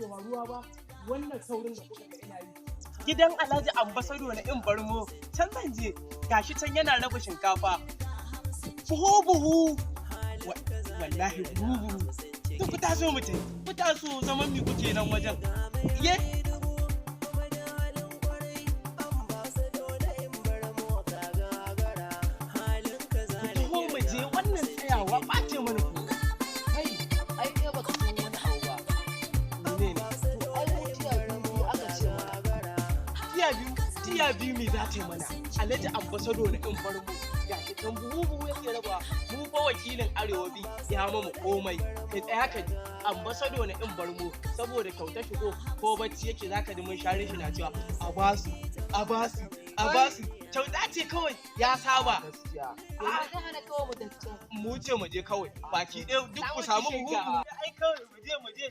ke faruwa ba? Wannan saurin da kuka ga ina yi, gidan Alhaji Ambasado na in Barmo can zan je. Gashi can yana raba shinkafa buhu buhu. Wallahi buhu buhu. To ku taso mu tafi, ku taso. Zaman mi kuke nan wajen? Ye, ku taho mu je. Wannan tsayawa ɓace mana ku. Kai, ai kai baka san wani abu ba. Menene? To ai mu tiya biyu aka ce mana. Tiya biyu? Tiya biyu me za ta yi mana? Alhaji Ambasado na in Barmo gashi can buhu buhu yake raba. Mu fa wakilin Arewa bi ya mamu komai. Kai, tsaya ka ji. Ambasado na in Barmo, saboda kyauta shigo, ko bacci yake zaka ji mun share shi na cewa a basu, a basu, a basu. Kyauta ce kawai, ya saba. Gaskiya. To me zai hana kawai mu tafi can? Mu ce mu je kawai baki ɗaya, duk ku samu buhu buhu. Ai kawai mu je, mu je.